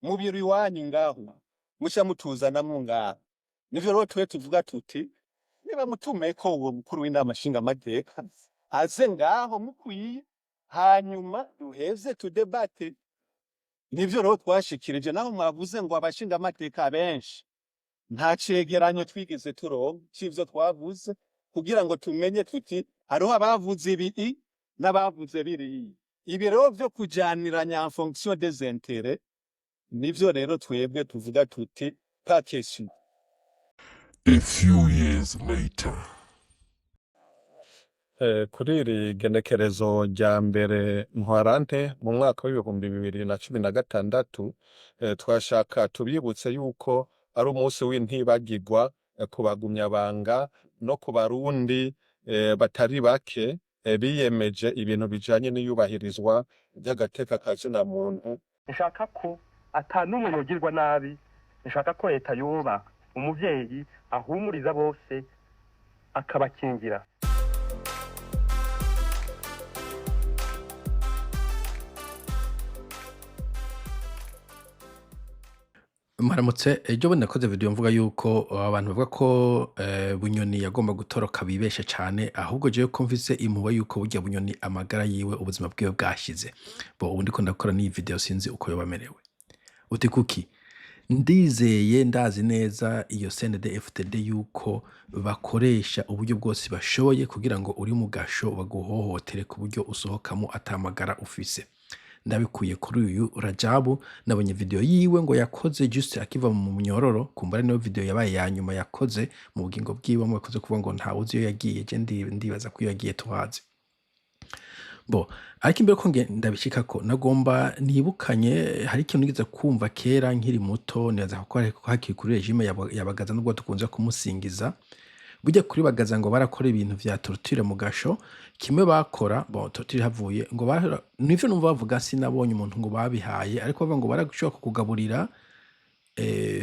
Mu biro iwanyu ngaho muca mutuzanamwo ngaho. Nivyo rero twe tuvuga tuti niba mutumeko uwo mukuru w'inama nshingamateka aze ngaho mukwiye, hanyuma duheze tudebate. Nivyo rero twashikirije. Naho mwavuze ngo abashingamateka benshi, nta cegeranyo twigeze turonka c'ivyo twavuze kugira ngo tumenye tuti hariho abavuze ibi n'abavuze biriya. Ibi rero vyo kujaniranya en fonction des intérêts, nivyo rero twebwe tuvuga tuti pas question. A few years later. Kuri iri genekerezo rya 1 Ntwarante mu mwaka w'2016, twashaka tubibutse yuko ari umunsi w'intibagirwa ku bagumyabanga no ku Barundi batari bake biyemeje ibintu bijanye n'iyubahirizwa ry'agateka ka zina muntu. Nshaka ko ata n'umwe yogirwa nabi. Nshaka ko leta yoba umuvyeyi ahumuriza bose, akabakingira. Mwaramutse. Ejo bundi nakoze video mvuga yuko abantu bavuga ko Bunyoni yagomba gutoroka bibeshe cane, ahubwo jewe ko mfise impuhwe yuko burya Bunyoni amagara yiwe, ubuzima bwiwe bwashize. Bo ubu ndiko ndakora n'iyi video, sinzi uko yoba amerewe. Uti kuki? Ndizeye, ndazi neza iyo CNDD-FDD yuko bakoresha uburyo bwose bashoboye kugira ngo uri mu gasho baguhohotere ku buryo usohokamo atamagara ufise. Ndabikuye kuri uyu Rajabu. Nabonye video yiwe ngo yakoze juste akiva mu munyororo, kumbura niyo video yabaye ya nyuma yakoze mu bugingo bwiwe. Bamwe bakoze kuvuga ngo ntawuzi iyo yagiye, je ndibaza ko iyo yagiye tuhazi. Bo ariko imbere ko ndabishikako, nagomba nibukanye hari ikintu nigeze kumva kera nkiri muto. Nibaza ko hakiri kuri régime ya Bagaza, nubwo dukunze kumusingiza. Burya kuri Bagaza ngo barakora ibintu vya torture mu gasho. Kimwe bakora, bon, torture havuye ngo nivyo numva bavuga, sinabonye umuntu ngo babihaye, ariko bavuga ngo barashobora kukugaburira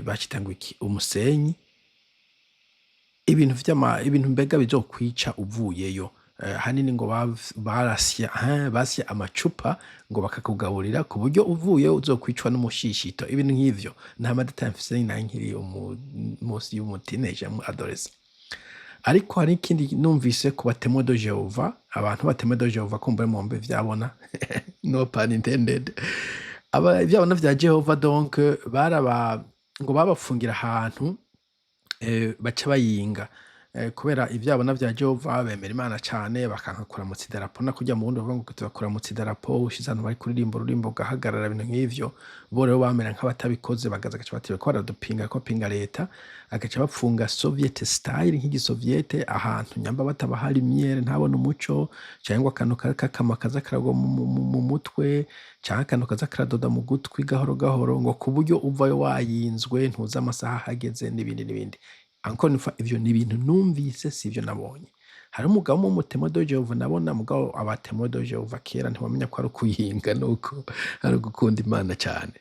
bacita ngo iki, umusenyi, ibintu vy'ama ibintu mbega bizokwica uvuyeyo. Hanini ngo barasya, basya amacupa ngo bakakugaburira ku buryo uvuyeyo uzokwicwa n'umushishito, ibintu nk'ivyo. Nta ma détails mfise, nari nkiri munsi y'umu teenager, mu adolescent. Ariko hari ikindi numvise ku ba Témoins de Jéhovah. Abantu ba Témoins de Jéhovah, kumbure mwumve vyabona, no pun intended, aba ivyabona vya Jehova, donc baraba ngo babafungira ahantu baca bayinga, kubera ivyabona vya Jehova bemera Imana cane, bakanka kuramutsa idarapo. Na kurya mu Burundi bavuga ngo tubakuramutsa idarapo, ushize ahantu bari kuririmba ururimbo ugahagarara, ibintu nk'ivyo. Bo rero bamera nk'abatabikoze. Bagaza gaca bati ko baradupinga, ko bapinga leta, agaca bapfunga soviet style, nk'igisoviete, ahantu nyamba batabaha lumière, ntabone umuco, cyangwa akantu kakama kaza karagwa mu mutwe, canke akantu kaza karadoda mu gutwi gahoro gahoro, ngo ku buryo uvayo wayinzwe, ntuzi amasaha ahageze, n'ibindi n'ibindi. Encore une fois, ivyo ni ibintu numvise, si ivyo nabonye. Hari umugabo w'umu Témoin de Jéhovah nabona. Mugabo aba Témoin de Jéhovah kera ntiwamenya ko ari ukuyinga nuko ari ugukunda Imana cyane.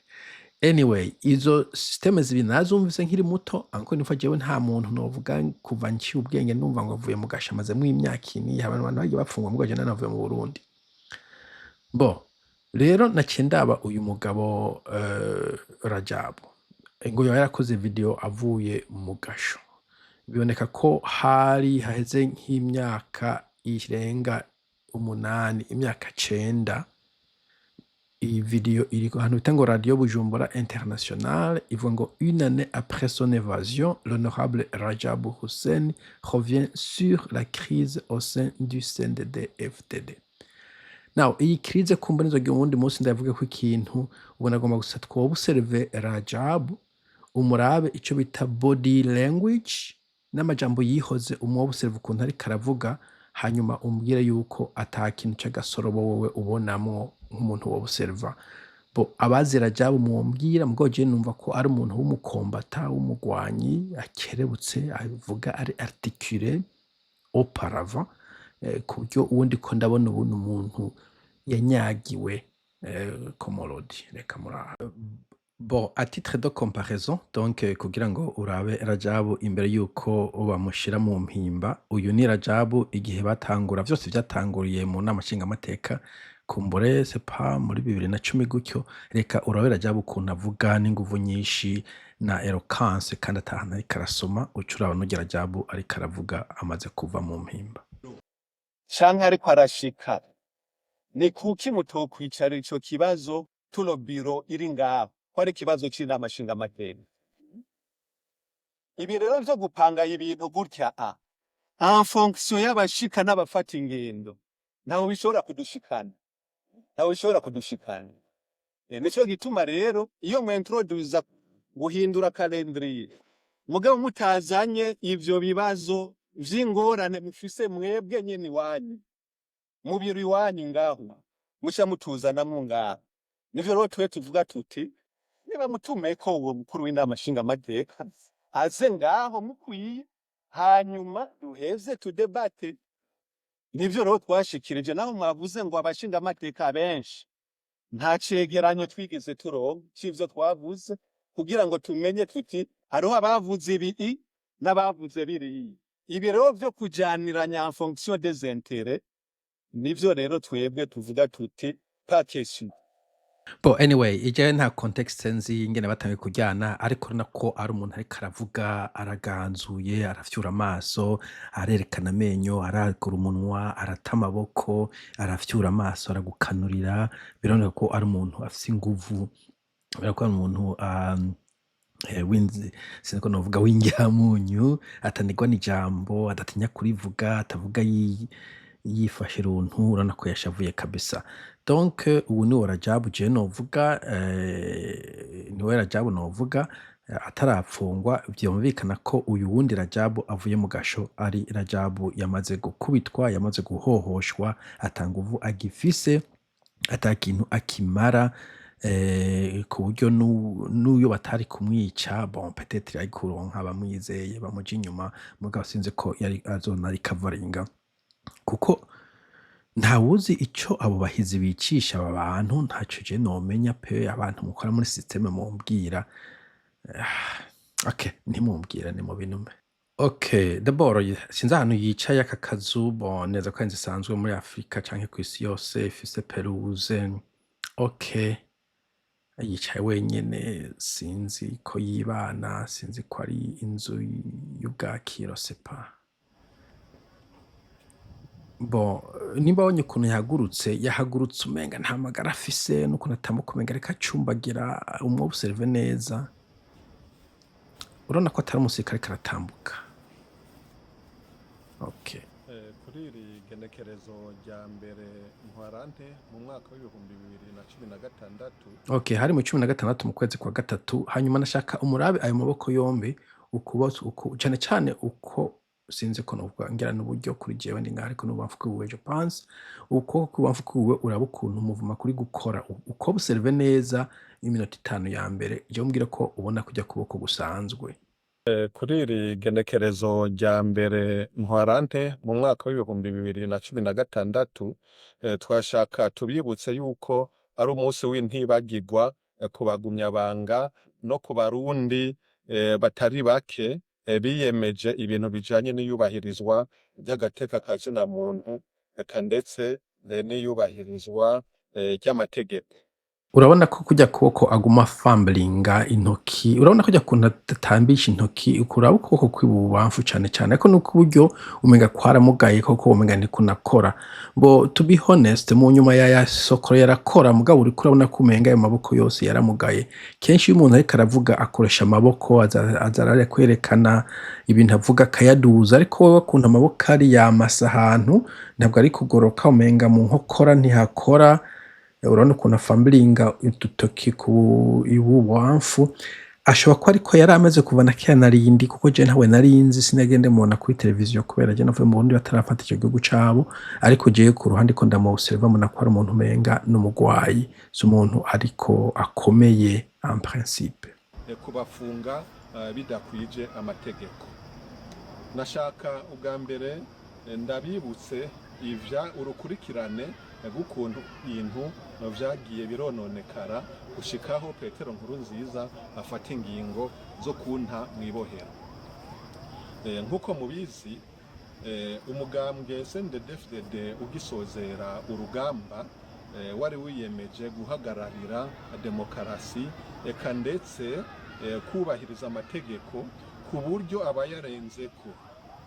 Anyway, izo système zibiri nazumvise nkiri muto. Encore une fois, jewe nta muntu novuga kuva nciye ubwenge numva ngo avuye mu gasho, amazemwo imyaka ini. Abantu bagiye bafungwa, mugabo jewe nanavuye mu Burundi. Bo rero naciye ndaba uyu mugabo Rajabu ngo yoba yarakoze video avuye mu gasho. Biboneka ko hari haheze nk'imyaka irenga 8, imyaka 9. Iyi video iri ahantu bita ngo Radio Bujumbura International. Ivuga ngo: "Une année après son évasion, l'honorable Rajabu Hussein revient sur la crise au sein du CNDD-FDD." Now iyi crise kumva nizogira uwundi munsi ndavuga ko ikintu ubona agomba gusa twobserve Rajabu, umurabe ico bita body language n'amajambo yihoze, umwobserve ukuntu ariko aravuga, hanyuma umbwire yuko ata kintu c'agasorobo wowe ubonamwo nk'umuntu wobserva. Bo abazi Rajabu mwombwira, mugabo jewe numva ko ari umuntu w'umukombata, w'umugwanyi, akerebutse, avuga ari articulé auparavant, ku buryo uwundi ko ndabona ubu ni umuntu yanyagiwe komorodi. Reka murabe. Bon, à titre de comparaison, donc kugira ngo urabe Rajabu imbere yuko bamushira mu mpimba, uyu ni Rajabu igihe batangura vyose vyatanguriye mu nama nshingamateka. Kumbure c'est pas muri 2010 gutyo. Reka urabe Rajabu ukuntu avuga n'inguvu nyinshi na eloquence, kandi ata hantu ariko arasoma. Uca uraba n'urya Rajabu ariko aravuga amaze kuva mu mpimba. Canke ariko arashika. Ni kuki mutokwicara ico kibazo tuno biro iri ngaho, ko ari ikibazo c'inama nshingamateka? Ibi rero vyo gupanga ibintu gutya a en fonction y'abashika n'abafata ingendo, ntaho bishobora kudushikana, ntaho bishobora kudushikana. Nico gituma rero iyo mwintroduza guhindura calendrier, mugabo mutazanye ivyo bibazo vy'ingorane mufise mwebwe nyene iwanyu mu biro iwanyu ngaho, muca mutuzanamwo ngaho. Nivyo rero twe tuvuga tuti niba mutumeko uwo mukuru w'inama nshingamateka aze ngaho mukwiye, hanyuma duheze tudebate. Nivyo rero twashikirije. Naho mwavuze ngo abashingamateka benshi, nta cegeranyo twigeze turonka c'ivyo twavuze kugira ngo tumenye tuti hariho abavuze ibi n'abavuze biriya. Ibi rero vyo kujaniranya en fonction des intérêts, nivyo rero twebwe tuvuga tuti pas question. Bon, anyway, ije nta context nzi ingene batanguye kuryana, ariko urabona ko ari umuntu ariko aravuga araganzuye, arafyura amaso, arerekana amenyo, aragura umunwa, arata amaboko, arafyura amaso, aragukanurira. Biraboneka ko ari umuntu afise inguvu, biraboneka ko ari umuntu winzi, sinzi ko novuga w'indyamunyu, atanigwa n'ijambo, adatinya kurivuga, atavuga yifashe runtu. Urabona ko yashavuye kabisa. Donc ubu niwe Rajabu jewe novuga, niwe Rajabu novuga atarapfungwa. Vyumvikana ko uyu wundi Rajabu avuye mu gasho ari Rajabu yamaze gukubitwa, yamaze guhohoshwa, ata nguvu agifise, ata kintu akimara, ku buryo n'uyo batari kumwica, bon, peut-être yari kuronka abamwizeye bamuja inyuma, mugabo sinzi ko yari azona recoveringa, kuko ntawuzi ico abo bahizi bicisha aba bantu. Ntaco je nomenya pe. Abantu mukora muri système mumbwira. Okay, ntimumbwira, ni mu binume. Okay, d'abord sinzi ahantu yicaye aka kazu. Bon, neza ko ari inzu isanzwe muri Afrika canke kw'isi yose ifise pelouse. Okay, yicaye wenyene, sinzi ko yibana, sinzi ko ari inzu y'ubwakiro, sais pas. Bon, nimba wabonye ukuntu yahagurutse, yahagurutse umenga nta magara afise, n'ukuntu atambuka umenga ariko acumbagira. Umwobserve neza, urabona ko atari umusirikare ariko aratambuka. Okay. Kuri iri genekerezo rya 1 ntwarante mu mwaka w'2016. Okay, hari mu 16 mu kwezi kwa gatatu. Hanyuma nashaka umurabe ayo maboko yombi, ukuboko uku, cane cane uko, sinzi ko novuga ngira n'uburyo kuri jewe ndi ngaha, ariko n'ububamfu bwiwe, je pense ukuboko kw'ibubamfu kwiwe. Uraba ukuntu umuvuma kuri gukora, uko observe neza iminota 5 ya mbere, jewe umbwire ko ubona kurya kuboko gusanzwe. Kuri iri genekerezo rya 1 ntwarante mu mwaka w'2016, twashaka tubibutse yuko ari umunsi w'intibagirwa ku bagumyabanga no ku Barundi batari bake biyemeje ibintu bijanye n'iyubahirizwa ry'agateka ka zina muntu, eka ndetse n'iyubahirizwa ry'amategeko. Urabona ko kurya kuboko aguma fumblinga intoki, urabona kurya kuntu adatambisha intoki, ukuraba ukuboko kw'ibubamfu cane cane, ariko n'ukw'iburyo umenga kwaramugaye koko, umenga ntikunakora. Bo, to be honest, mu nyuma ya sokoro yarakora, mugabo uriko urabona ko umenga ayo maboko yose yaramugaye. Kenshi iyo umuntu ariko aravuga akoresha amaboko, aza kwerekana ibintu avuga, akayaduza, ariko wewe ukuntu amaboko ari yamasa ahantu, ntabwo ari kugoroka, umenga mu nkokora ntihakora. Urabona ukuntu afambiringa udutoki ku ibubamfu. Ashobora kuba ariko yari amaze kuva na kera narindi, kuko je ntawe narinzi, sinagende mubona kuri televiziyo, kubera je navuye mu Burundi batarafata ico gihugu cabo. Ariko jewe ku ruhande ko ndamu observa, mbona ko ari umuntu umenga n'umugwayi, si umuntu ariko akomeye en principe. Kubafunga bidakwije amategeko. Nashaka ubwa mbere ndabibutse ivya urukurikirane rw'ukuntu ibintu vyagiye birononekara gushikaho Petero Nkurunziza afata ingingo zo kunta mw'ibohero. Nk'uko mubizi, umugambwe CNDD-FDD ugisozera urugamba Wari wiyemeje guhagararira demokarasi, eka ndetse kubahiriza amategeko, ku buryo abayarenzeko,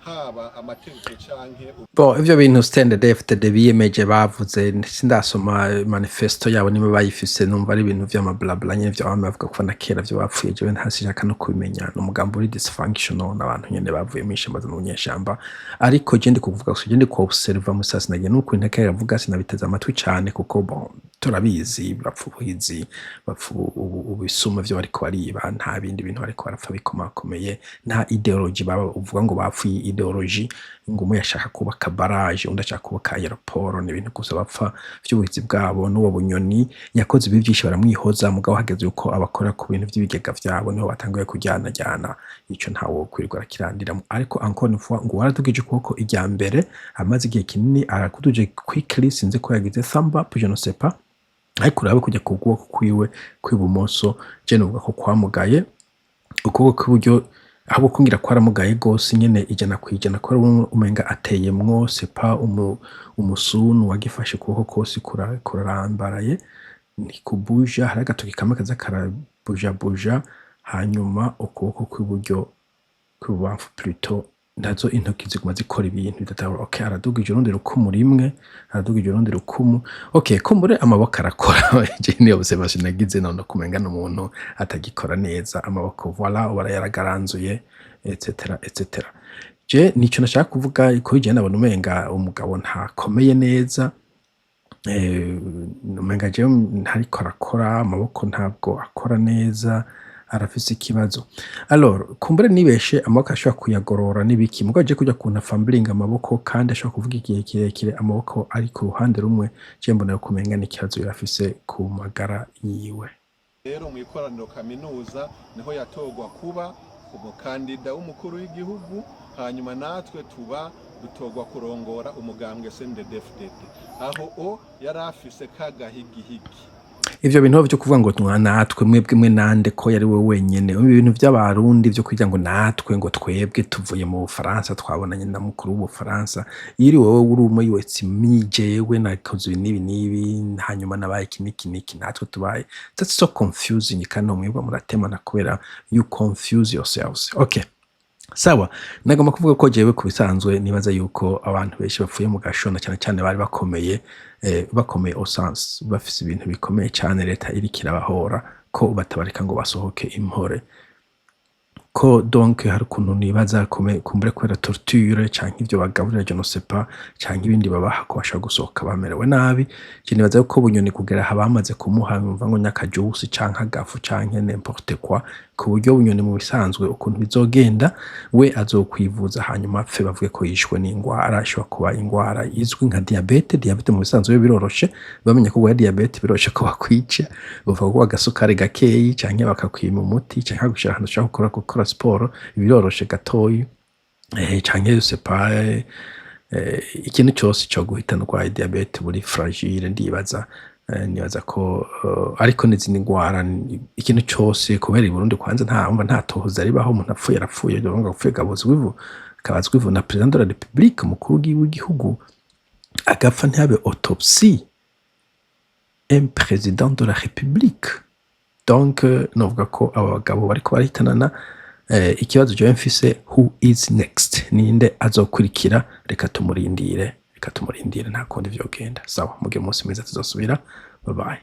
haba amategeko canke Bon, ivyo bintu CNDD-FDD biyemeje bavuze, sindasoma manifesto yabo niba bayifise. Numva ari ibintu vy'amablabla nyene vyo bama bavuga kuva na kera, vyo bapfuye. Jewe ntashaka no kubimenya. Ni umugambi uri dysfunctional n'abantu nyene bavuye mw'ishamba mu nyeshamba. Ariko je ndi kuvuga gusa, je ndi ku observa musa, sinagiye nuko inteke yavuga, sinabiteze amatwi cane, kuko bon, turabizi, bapfa ubuhizi, bapfa ubisuma vyo bariko bariba. Nta bindi bintu bariko barapfa bikomakomeye, nta idéologie baba uvuga ngo bapfuye idéologie, ngo umwe yashaka kubaka barrage, undi ashaka kubaka aéroport. Ni ibintu gusa bapfa vy'ubuhizi bwabo. N'uwo Bunyoni yakoze ibi vyinshi baramwihoza, mugabo hageze yuko abakora ku bintu vy'ibigega vyabo, niho batanguye kujyanajyana. Ico ntawo kwirirwa arakirandiramo. Ariko encore une fois, ngo waradugije ukuboko irya mbere, amaze igihe kinini arakuduje quickly, sinzi ko yagize thumb up, je ne sais pas. Ariko urabe kujya ku kuboko kwiwe kw'ibumoso, je novuga ko kwamugaye. Ukuboko kw'iburyo ahubwo kungira kwaramugaye gose nyene 100%, kubera umenga ateyemwo, c'est pas umusunu wagifashe. Ukuboko kose kurarambaraye, ntikubuja, hari agatoki kamwe kaza karabujabuja. Hanyuma ukuboko kw'iburyo, kw'ibubamfu plutôt, nazo intoki ziguma zikora ibintu bidatahura. Okay, aradugije urundi rukumu rimwe, aradugije urundi rukumu. Okay, kumbure amaboko arakora. Je niyo observation nagize none kumenga n'umuntu atagikora neza amaboko. Voilà, ubu yaragaranzuye, etc etc. Je nico nashaka kuvuga, kuri je nabona umenga umugabo ntakomeye neza. Umenga jewe ntariko arakora amaboko, ntabwo akora neza, arafise ikibazo. Alors kumbure nibeshe, amaboko ashobora kuyagorora n'ibiki, mugabo je kurya kuntu afambiringa amaboko, kandi ashobora kuvuga igihe kirekire amaboko ari ku ruhande rumwe, je mbona yuko umenga n'ikibazo yarafise ku magara yiwe. Rero mu ikoraniro kaminuza niho yatorwa kuba umukandida w'umukuru w'igihugu, hanyuma natwe tuba dutorwa kurongora umugambwe CNDD-FDD. Aho o yari afise kagahigihigi. Ivyo bintu vyo kuvuga ngo natwe, mwebwe mwe nande, ko yari we wenyene? Ibintu vy'Abarundi vyo kugira ngo natwe, ngo twebwe tuvuye mu Bufaransa, twabonanye na mukuru w'Ubufaransa. Iyo uri wowe uri umwe wese, mi jewe nakoze ibi n'ibi n'ibi, hanyuma nabaye iki n'iki n'iki, natwe tubaye, that's so confusing. Kandi mwebwe muratemana kubera you confuse yourselves. Okay, sawa. Nagomba kuvuga ko jewe ku bisanzwe nibaza yuko abantu benshi bapfuye mu gashona, cyane cyane bari bakomeye, bakomeye au sens bafise ibintu bikomeye cyane leta iriko irabahora, ko batabareka ngo basohoke impore. Ko donc hari ukuntu nibaza kumbure kubera torture canke ivyo bagaburira, je ne sais pas, canke ibindi babaha, ko bashobora gusohoka bamerewe nabi. Je nibaza yuko Bunyoni kugera aha bamaze kumuha bumva ngo nyakajusi canke agafu canke n'importe quoi, ku buryo Bunyoni mu bisanzwe ukuntu bizogenda, we azokwivuza, hanyuma apfe bavuge ko yishwe n'ingwara, ishobora kuba ingwara izwi nka diabète. Diabète mu bisanzwe yo biroroshe, bamenya ko urwaye diabète biroroshe ko bakwica, bavuga ko agasukari gakeyi, canke bakakwima umuti, canke bagushira ahantu ushobora gukora siporo, biroroshe gatoyi, canke je sais pas, ikintu cyose cyo guhitana urwaye diabète buri fragile. Ndibaza, nibaza ko ariko n'izindi ngwara, ikintu cyose. Kubera i Burundi kwanza nta umva, nta tohoza ribaho, umuntu apfuye arapfuye. Ngo apfuye kabuzwa ivu, kabazwa ivu na président de la République, umukuru w'igihugu agapfa ntihabe autopsie, un président de la République. Donc novuga ko aba bagabo bariko barahitanana. Ikibazo jewe mfise, who is next? Ninde azokurikira? Reka tumurindire, reka tumurindire, nta kundi vyogenda. Sawa, mugire umunsi mwiza, tuzosubira. Bye bye.